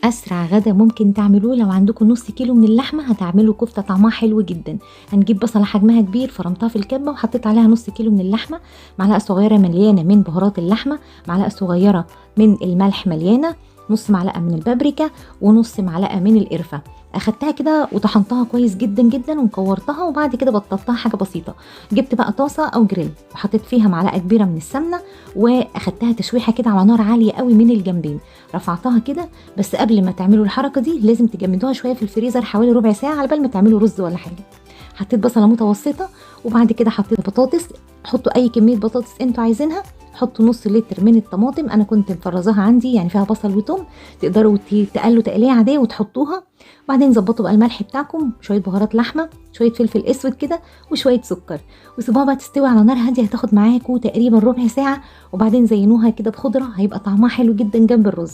أسرع غدا ممكن تعملوه لو عندكم نص كيلو من اللحمة، هتعملوا كفتة طعمها حلو جدا. هنجيب بصلة حجمها كبير، فرمتها في الكبة وحطيت عليها نص كيلو من اللحمة، معلقة صغيرة مليانة من بهارات اللحمة، معلقة صغيرة من الملح مليانة، نص معلقة من البابريكا ونص معلقة من القرفة. اخدتها كده وطحنتها كويس جدا جدا ومكورتها، وبعد كده بططتها حاجة بسيطة. جبت بقى طاسه او جريل وحطيت فيها معلقه كبيرة من السمنة، واخدتها تشويحه كده على نار عالية قوي من الجنبين، رفعتها كده. بس قبل ما تعملوا الحركة دي لازم تجمدوها شوية في الفريزر حوالي ربع ساعة على بال ما تعملوا رز ولا حاجة. حطيت بصله متوسطه، وبعد كده حطيت بطاطس. حطوا اي كمية بطاطس انتوا عايزينها. حطوا نص لتر من الطماطم، انا كنت مفرزاها عندي يعني فيها بصل وتوم، تقدروا تقلوا تقليه عادية وتحطوها. بعدين ظبطوا بقى الملح بتاعكم، شوية بهارات لحمه، شوية فلفل اسود كده، وشوية سكر، وسيبوها بقى تستوي على نار هادية. هتاخد معاكم تقريبا ربع ساعة، وبعدين زينوها كده بخضره، هيبقى طعمها حلو جدا جنب الرز.